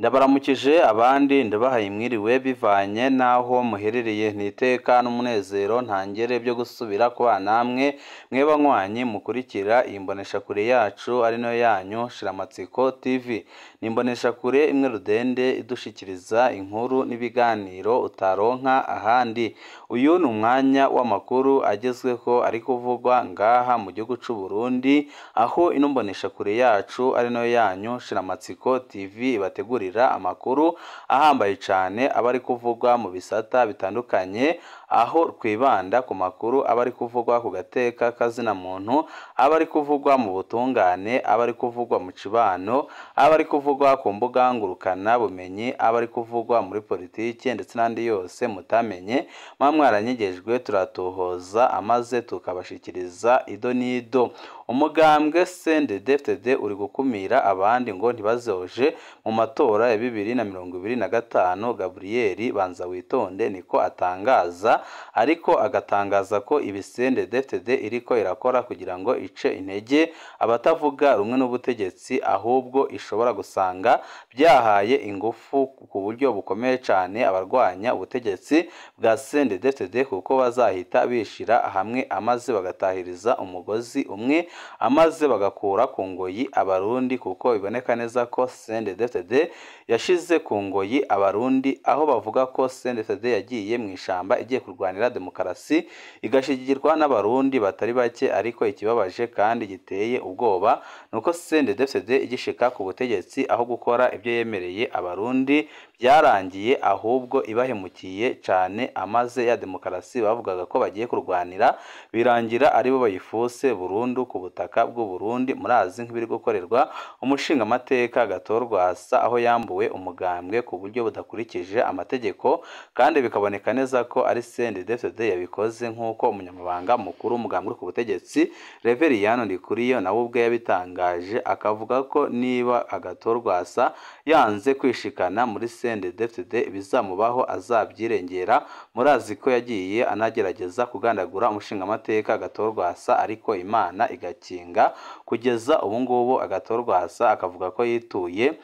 Ndabaramukije abandi ndabahaye mwiriwe bivanye n'aho muherereye n'iteka n'umunezero ntangere byo gusubira kuba namwe mwe banywanyi mukurikira iyi mboneshakure yacu ari nayo yanyu Shiramatsiko TV. Ni imboneshakure imwe rudende idushikiriza inkuru n'ibiganiro utaronka ahandi. Uyu ni umwanya w'amakuru agezweho ari kuvugwa ngaha mu gihugu c'u Burundi, aho ino mboneshakure yacu ari nayo yanyu Shiramatsiko TV ibategurira amakuru ahambaye cyane aba ari kuvugwa mu bisata bitandukanye, aho twibanda ku makuru aba ari kuvugwa ku gateka kazina muntu, aba ari kuvugwa mu butungane, aba ari kuvugwa mu cibano, aba ari kuvugwa ku mbuga ngurukana bumenyi, aba ari kuvugwa muri politiki ndetse n'andi yose mutamenye mwa mwaranyegejwe, turatohoza amaze tukabashikiriza ido n'ido. Umugambwe CNDD-FDD uri gukumira abandi ngo ntibazoje mu matora ya 2025. Gabriel Banzawitonde niko atangaza, ariko agatangaza ko ibi CNDD-FDD iriko irakora kugira ngo ice intege abatavuga rumwe n'ubutegetsi, ahubwo ishobora gusanga byahaye ingufu ku buryo bukomeye cyane abarwanya ubutegetsi bwa CNDD-FDD, kuko bazahita bishira hamwe amaze bagatahiriza umugozi umwe, amaze bagakura ku ngoyi abarundi, kuko biboneka neza ko CNDD-FDD yashize ku ngoyi abarundi, aho bavuga ko CNDD-FDD yagiye mu ishamba igiye kurwanira demokarasi igashigikirwa n'abarundi batari bake. Ariko ikibabaje kandi giteye ubwoba nuko CNDD-FDD igishika ku butegetsi, aho gukora ibyo yemereye abarundi byarangiye ahubwo ibahemukiye cyane, amaze ya demokarasi bavugaga ko bagiye kurwanira birangira aribo bayifuse burundu ku butaka bw'u Burundi. Murazi nk'ibiri gukorerwa umushingamateka Gatorwasa, aho yambuwe umugambwe ku buryo budakurikije amategeko, kandi bikaboneka neza ko ari CNDD-FDD yabikoze, nk'uko umunyamabanga mukuru w'umugambwe ku butegetsi Reveriyano Ndikuriyo nawe ubwe yabitangaje, akavuga ko niba Agatorwasa yanze kwishikana muri CNDD-FDD bizamubaho azabyirengera. Murazi ko yagiye anagerageza kugandagura umushingamateka Agatorwasa, ariko Imana igakinga. Kugeza ubu ngubu Agatorwasa akavuga ko yituye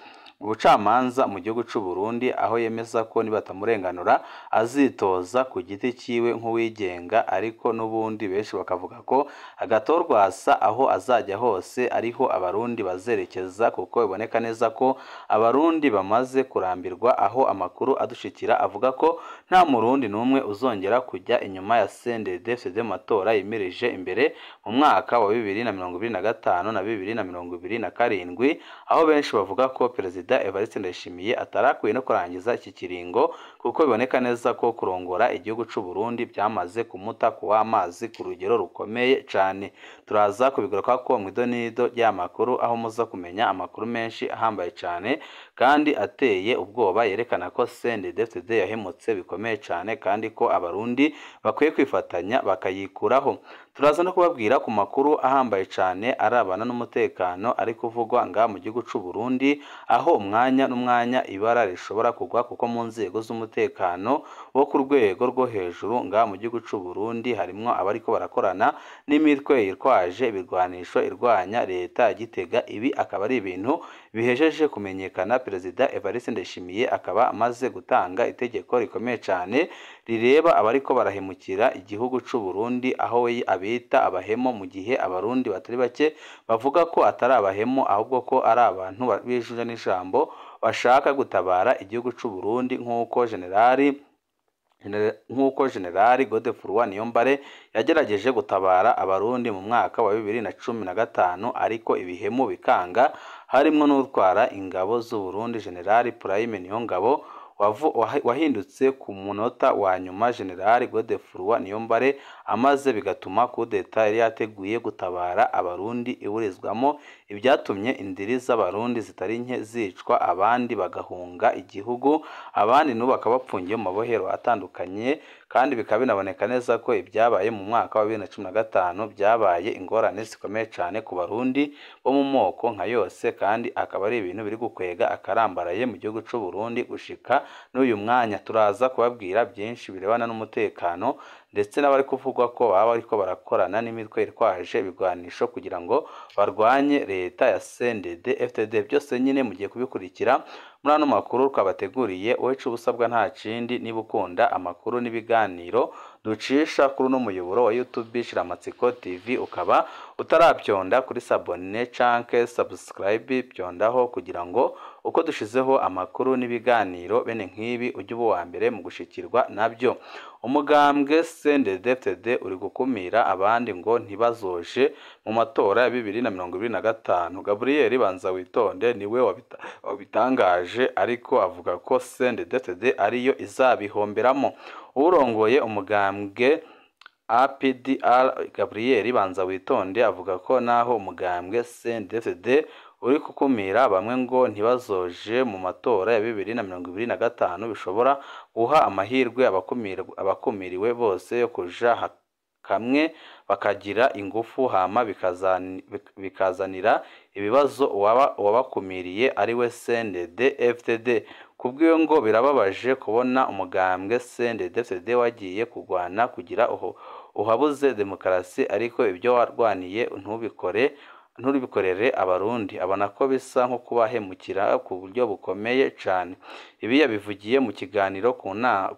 ubucamanza mu gihugu c'u Burundi, aho yemeza ko nibatamurenganura azitoza ku giti ciwe nk'uwigenga. Ariko n'ubundi benshi bakavuga ko Agatorwasa aho azajya hose ariho abarundi bazerekeza, kuko biboneka neza ko abarundi bamaze kurambirwa, aho amakuru adushikira avuga ko nta murundi n'umwe uzongera kujya inyuma ya CNDD-FDD mu matora yimirije imbere mu mwaka wa 2025 na 2027, aho benshi bavuga ko Perezida Evariste Ndayishimiye atarakwiye no kurangiza iki kiringo, kuko biboneka neza ko kurongora igihugu c'u Burundi byamaze kumuta kuw'amazi ku rugero rukomeye cyane. Turaza kubigaruka ko mu idonido ry'amakuru, aho muza kumenya amakuru menshi ahambaye cyane kandi ateye ubwoba, yerekana ko CNDD-FDD yahemutse bikomeye cyane, kandi ko abarundi bakwiye kwifatanya bakayikuraho. Turaza no kubabwira ku makuru ahambaye cyane arabana n'umutekano ari kuvugwa nga mu gihugu c'u Burundi, aho umwanya n'umwanya ibara rishobora kugwa, kuko mu nzego z'umutekano wo ku rwego rwo hejuru nga mu gihugu c'u Burundi harimwo abariko barakorana n'imitwe yitwaje ibirwanisho irwanya leta ya Gitega. Ibi akaba ari ibintu bihejeje kumenyekana. Perezida Evariste Ndayishimiye akaba amaze gutanga itegeko rikomeye cyane rireba abariko barahemukira igihugu c'u Burundi, aho we abita abahemo, mu gihe abarundi batari bake bavuga ko atari abahemo, ahubwo ko ari abantu bijuje n'ijambo bashaka gutabara igihugu c'u Burundi, nk'uko Generali Godefroid Niyombare yagerageje gutabara abarundi mu mwaka wa 2015, ariko ibihemu bikanga, harimwo n'utwara ingabo z'u Burundi Generali Prime Niyongabo wahindutse ku munota wa nyuma Generali Godefroid Niyombare, amaze bigatuma kudeta yari yateguye gutabara abarundi iburizwamo, ibyatumye indiri z'abarundi zitari nke zicwa, abandi bagahunga igihugu, abandi n'ubu bakaba bapfungiye mu mabohero atandukanye. Kandi bikaba binaboneka neza ko ibyabaye mu mwaka wa 2015 byabaye ingorane zikomeye cyane ku barundi bo mu moko nka yose, kandi akaba ari ibintu biri gukwega akarambaraye mu gihugu c'u Burundi gushika n'uyu mwanya. Turaza kubabwira byinshi birebana n'umutekano ndetse n'abari kuvugwa ko baba bariko barakorana n'imitwe itwaje ibigwanisho kugira ngo barwanye leta ya CNDD FDD. Byose nyine mugiye kubikurikira muri ano makuru twabateguriye. Uwacu ubusabwa nta kindi, niba ukunda amakuru n'ibiganiro ducisha kuri uno muyoboro wa YouTube Shiramatsiko TV, ukaba utarabyonda kuri sabone canke subscribe, byondaho kugira ngo uko dushizeho amakuru n'ibiganiro bene nk'ibi ujye uba uwa mbere mu gushikirwa nabyo. Umugambwe CNDD-FDD uri gukumira abandi ngo ntibazoje mu matora ya 2025. Gabriel Banzawitonde niwe wabitangaje, ariko avuga ko CNDD-FDD ariyo izabihomberamo. Urongoye umugambwe APDR Gabriel Banzawitonde avuga ko naho umugambwe CNDD-FDD uri gukumira bamwe ngo ntibazoje mu matora ya 2025, bishobora guha amahirwe abakumiriwe bose yo kuja kamwe bakagira ingufu, hama bikazanira ibibazo uwabakumiriye ari we CNDD-FDD. Kubwiwe ngo birababaje kubona umugambwe CNDD-FDD wagiye kurwana kugira uhabuze demokarasi, ariko ibyo warwaniye ntubikorere Abarundi. Abona ko bisa nko kubahemukira ku buryo bukomeye cane. Ibi yabivugiye mu kiganiro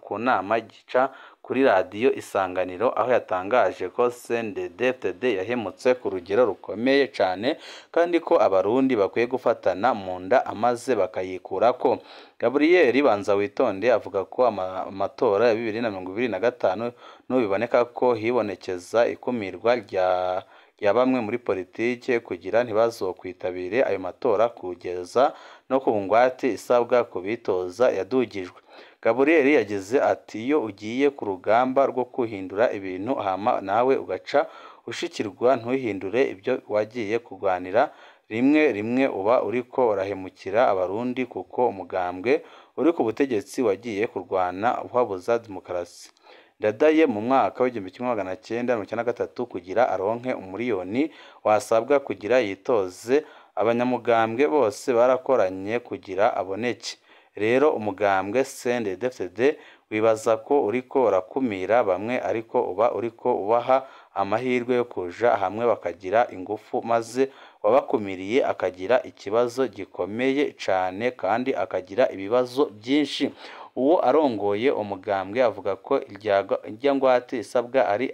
ku nama gica kuri radiyo Isanganiro, aho yatangaje ko CNDD-FDD yahemutse ku rugero rukomeye cane, kandi ko Abarundi bakwiye gufatana mu nda amaze bakayikurako. Gabriel Banzawitonde avuga ko amatora ya 2025 nubiboneka ko hibonekeza ikumirwa rya bamwe muri politike kugira ntibazokwitabire ayo matora, kugeza no ku ngwate isabwa kubitoza yadugijwe. Gabriel yagize ati: iyo ugiye ku rugamba rwo guhindura ibintu hama nawe ugaca ushikirwa ntuhindure ibyo wagiye kurwanira, rimwe rimwe uba uriko urahemukira Abarundi, kuko umugambwe uri ku butegetsi wagiye kurwana uhabuza demokarasi. Ndadaye mu mwaka w'1993 kugira aronke umuriyoni wasabwa kugira yitoze, abanyamugambwe bose barakoranye kugira aboneke. Rero umugambwe CNDD-FDD wibaza ko uriko urakumira bamwe, ariko uba uriko ubaha amahirwe yo kuja hamwe bakagira ingufu, maze wabakumiriye akagira ikibazo gikomeye cane kandi akagira ibibazo byinshi. Uwo arongoye umugambwe avuga ko irya ngwate isabwa ari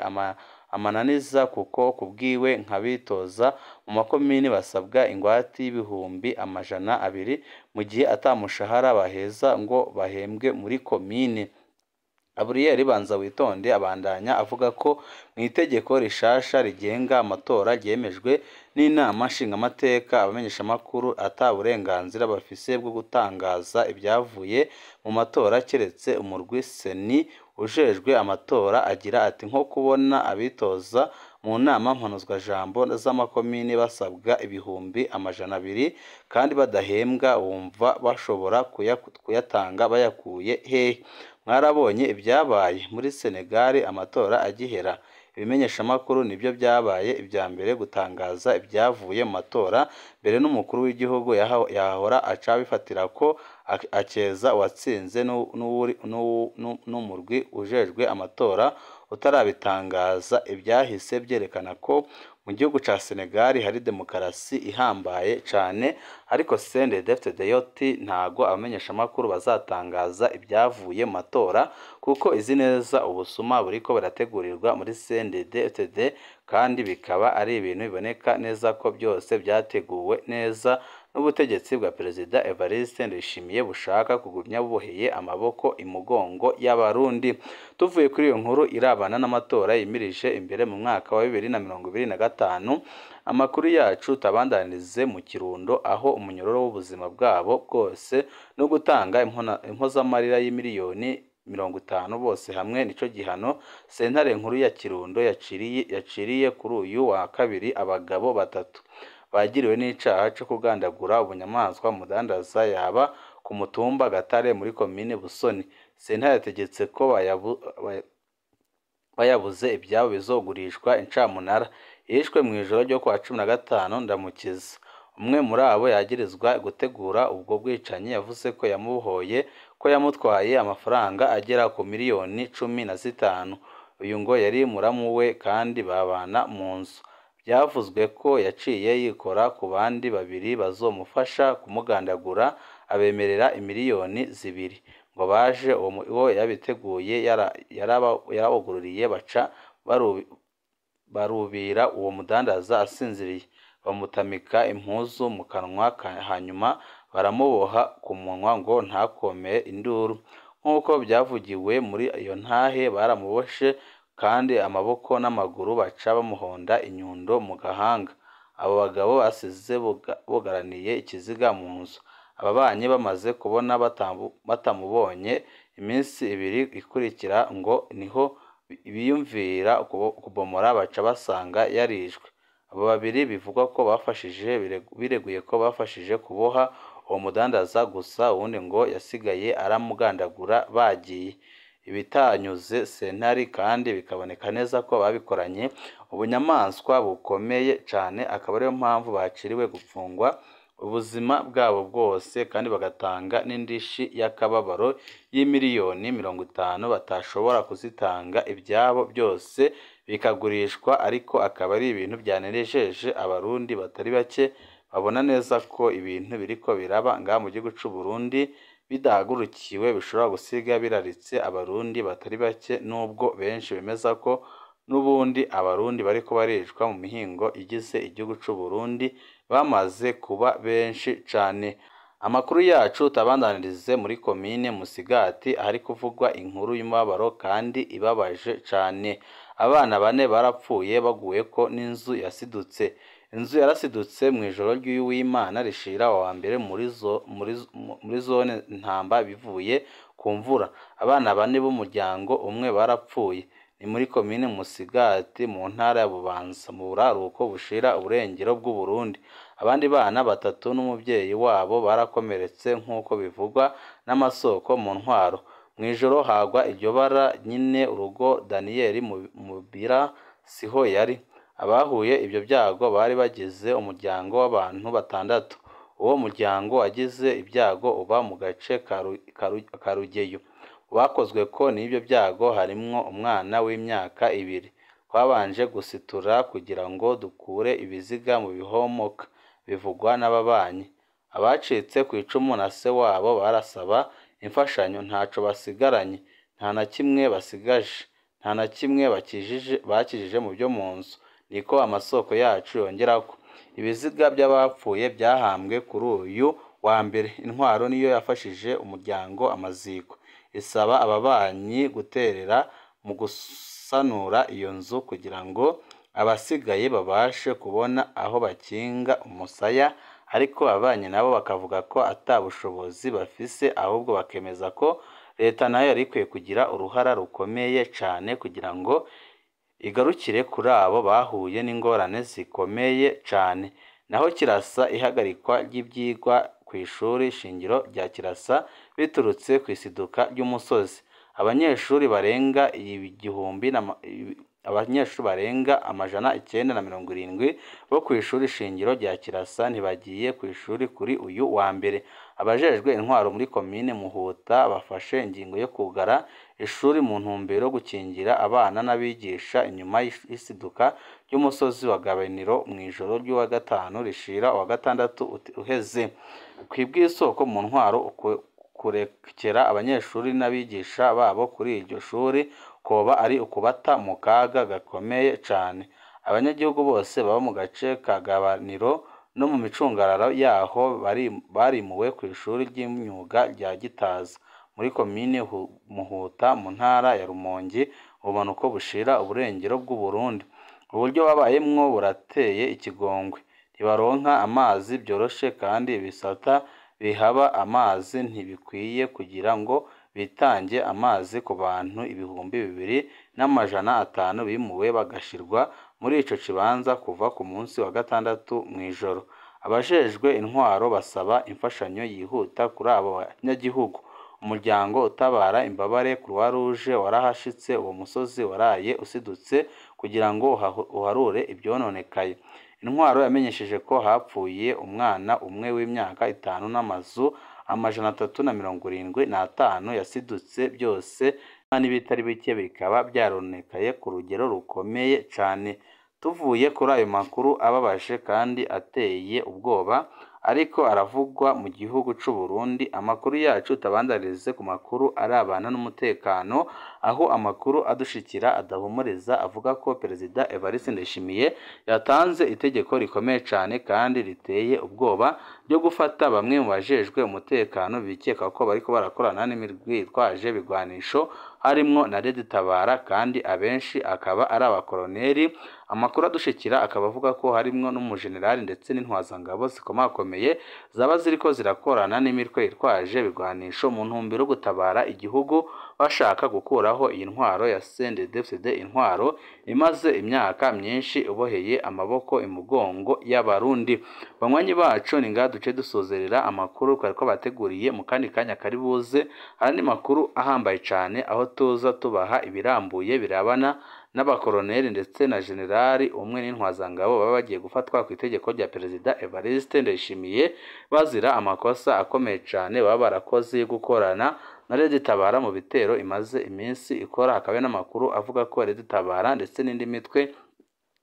amananiza, kuko kubwiwe nk'abitoza mu makomini basabwa ingwate y'ibihumbi 200,000 mu gihe ata mushahara baheza ngo bahembwe muri komine. Gabriel Banzawitonde abandanya avuga ko mu itegeko rishasha rigenga amatora ryemejwe n'inama nshingamateka, abamenyeshamakuru ata burenganzira bafise bwo gutangaza ibyavuye mu matora keretse umurwi CENI ujejwe amatora. Agira ati: nko kubona abitoza mu nama mpanuzwajambo z'amakomini basabwa 200,000 kandi badahembwa, wumva bashobora kuyatanga bayakuye hehe? Mwarabonye ibyabaye muri Senegal amatora agihera, ibimenyeshamakuru nibyo byabaye ibya mbere gutangaza ibyavuye mu matora mbere n'umukuru w'igihugu yahora aca bifatira ko akeza uwatsinze n'umurwi ujejwe amatora utarabitangaza. Ibyahise byerekana ko mu gihugu ca Senegal hari demokarasi ihambaye cane, ariko CNDD-FDD ntago abamenyeshamakuru bazatangaza ibyavuye mu matora, kuko izi neza ubusuma buriko burategurirwa muri CNDD-FDD, kandi bikaba ari ibintu biboneka neza ko byose byateguwe neza n'ubutegetsi bwa Perezida Evariste Ndayishimiye bushaka kugumya buboheye amaboko imugongo y'Abarundi. Tuvuye kuri iyo nkuru irabana n'amatora yimirije imbere mu mwaka wa 2025, amakuru yacu tabandanirize mu Kirundo, aho umunyororo w'ubuzima bwabo bwose no gutanga impozamarira y'imiliyoni 50 bose hamwe nico gihano sentare nkuru ya Kirundo yaciriye kuri uyu wa kabiri abagabo batatu bagiriwe n'icaha co kugandagura ubunyamaswa umudandaza yaba ku mutumba Gatare muri komine Busoni. Sentare yategetse ko bayabuze ibyabo bizogurishwa incamunara. Yishwe mu ijoro ryo kuwa 15 Ndamukiza. Umwe muri abo yagirizwa gutegura ubwo bwicanyi yavuze ko yamubohoye ko yamutwaye amafaranga agera ku miliyoni 15. Uyu ngo yari muramu we kandi babana mu nzu. Byavuzwe ko yaciye yikora ku bandi babiri bazomufasha kumugandagura, abemerera imiliyoni 2. Ngo baje uwo yabiteguye yarabugururiye, baca barubira uwo mudandaza asinziriye, bamutamika impuzu mu kanwa, hanyuma baramuboha ku munwa ngo ntakome induru. Nk'uko byavugiwe muri iyo ntahe, baramuboshe kandi amaboko n'amaguru, baca bamuhonda inyundo mu gahanga. Abo bagabo basize bugaraniye ikiziga mu nzu. Ababanyi bamaze kubona batamubonye iminsi 2 ikurikira, ngo niho biyumvira kubomora, baca basanga yarishwe. Abo babiri bivugwa ko bafashije bireguye ko bafashije kuboha uwo mudandaza gusa, uwundi ngo yasigaye aramugandagura bagiye. Ibitanyuze sentare kandi bikaboneka neza ko babikoranye ubunyamaswa bukomeye cane, akaba ariyo mpamvu baciriwe gupfungwa ubuzima bwabo bwose kandi bagatanga n'indishi y'akababaro y'imiliyoni 50, batashobora kuzitanga ibyabo byose bikagurishwa. Ariko akaba ari ibintu byanejeje Abarundi batari bake, babona neza ko ibintu biriko biraba ngaha mu gihugu c'u Burundi bidahagurukiwe bishobora gusiga biraritse Abarundi batari bake, nubwo benshi bemeza ko n'ubundi Abarundi bariko baricwa mu mihingo igize igihugu c'u Burundi bamaze kuba benshi cane. Amakuru yacu tabandanirize muri komine Musigati, ahari kuvugwa inkuru y'umubabaro kandi ibabaje cane. Abana bane barapfuye baguyeko n'inzu yasidutse. Inzu yarasidutse mw'ijoro ry'Uwimana rishira wa mbere muri zone Ntamba bivuye ku mvura. Abana bane b'umuryango umwe barapfuye. Ni muri komine Musigati mu ntara ya Bubanza, mu buraruko bushira uburengero bw'Uburundi. Abandi bana batatu n'umuvyeyi wabo barakomeretse, nk'uko bivugwa n'amasoko mu ntwaro. Mw'ijoro hagwa iryo bara nyene urugo Daniel Mubira siho yari. Abahuye ivyo vyago bari bagize umuryango w'abantu batandatu. Uwo muryango wagize ibyago uba mu gace ka Rugeyo. Bakozweko n'ivyo vyago harimwo umwana w'imyaka 2. Twabanje gusitura kugira ngo dukure ibiziga mu bihomoka, bivugwa n'ababanyi. Abacitse kw'icumu na se wabo barasaba imfashanyo, ntaco basigaranye, nta na kimwe basigaje, nta na kimwe bakijije mu vyo mu nzu, niko amasoko yacu yongerako. Ibiziga vy'abapfuye vyahambwe kuri uyu wa mbere. Intwaro niyo yafashije umuryango amaziko, isaba ababanyi guterera mu gusanura iyo nzu kugira ngo abasigaye babashe kubona aho bakinga umusaya. Ariko ababanyi nabo bakavuga ko ata bushobozi bafise, ahubwo bakemeza ko leta nayo yari ikwiye kugira uruhara rukomeye cane kugira ngo igarukire kuri abo bahuye n'ingorane zikomeye cane. Naho Kirasa, ihagarikwa ry'ivyigwa kw'ishuri shingiro rya Kirasa biturutse kw'isiduka ry'umusozi. Abanyeshuri barenga 970 bo kw'ishuri shingiro rya Kirasa ntibagiye kw'ishuri kuri uyu wa mbere. Abajejwe intwaro muri komine Muhuta bafashe ingingo yo kugara ishuri mu ntumbero yo gukingira abana n'abigisha inyuma y'isiduka ry'umusozi wa Gabaniro mw'ijoro ry'uwa gatanu rishira uwa gatandatu uheze. Kw'ibw'isoko mu ntwaro, kurekera abanyeshuri n'abigisha babo kuri iryo shuri koba ari ukubata mu kaga gakomeye cane. Abanyagihugu bose baba mu gace ka Gabaniro no mu micungararo yaho barimuwe kw'ishuri ry'imyuga rya Gitaza muri komine Muhuta mu ntara ya Rumonge, ubumanuko bushira uburengero bw'Uburundi. Uburyo babayemwo burateye ikigongwe. Ntibaronka amazi vyoroshe kandi ibisata bihaba amazi ntibikwiye kugira ngo bitange amazi ku bantu 2500 bimuwe bagashirwa muri ico kibanza kuva ku munsi wa gatandatu mw'ijoro. Abajejwe intwaro basaba imfashanyo yihuta kuri abo banyagihugu. Umuryango utabara imbabare Croix Rouge warahashitse uwo musozi waraye usidutse kugira ngo uharure ivyononekaye. Intwaro yamenyesheje ko hapfuye umwana umwe w'imyaka 5 n'amazu 375 yasidutse, byose. n'ibitari bike bikaba byaronekaye ku rugero rukomeye cane. Tuvuye kuri ayo makuru ababaje kandi ateye ubwoba ariko aravugwa mu gihugu c'u Burundi, amakuru yacu tabandarize ku makuru arabana n'umutekano, aho amakuru adushikira adahumuriza avuga ko Perezida Evariste Ndayishimiye yatanze itegeko rikomeye cane kandi riteye ubwoba ryo gufata bamwe mu bajejwe umutekano bikeka ko bariko barakorana n'imirwi yitwaje ibigwanisho harimwo na Red Tabara, kandi abenshi akaba ari abakoloneli. Amakuru adushikira akaba avuga ko harimwo n'umujenerali ndetse n'intwazangabo zikomakomeye zaba ziriko zirakorana n'imitwe yitwaje ibigwanisho mu ntumbero yo gutabara igihugu, bashaka gukuraho iyi ntwaro ya CNDD-FDD, intwaro imaze imyaka myinshi iboheye amaboko imugongo y'Abarundi. Banywanyi bacu, ni ngaha duce dusozerera amakuru twari twabateguriye. Mu kandi kanya kari buze hari andi makuru ahambaye cane, aho tuza tubaha ibirambuye birabana n'abakoloneli ndetse na generali umwe n'intwazangabo baba bagiye gufatwa ku itegeko rya Perezida Evariste Ndayishimiye, bazira amakosa akomeye cane baba barakoze yo gukorana na Red Tabara mu bitero imaze iminsi ikora. Hakaba n'amakuru avuga ko Red Tabara ndetse n'indi mitwe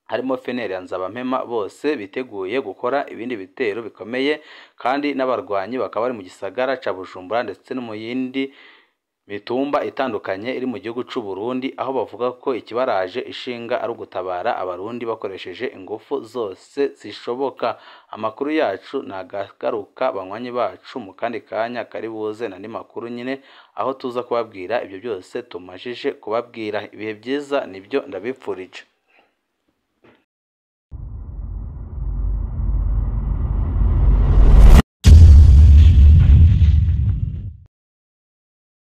harimo FNL ya Nzabampema bose biteguye gukora ibindi bitero bikomeye, kandi n'abarwanyi bakaba bari mu gisagara ca Bujumbura ndetse no mu yindi mitumba itandukanye iri mu gihugu c'u Burundi, aho bavuga ko ikibaraje ishinga ari ugutabara Abarundi bakoresheje ingufu zose zishoboka. Amakuru yacu nagagaruka banywanyi bacu mu kandi kanya kari buze n'andi makuru nyine, aho tuza kubabwira ibyo byose tumajije kubabwira. Ibihe byiza nibyo ndabipfurije.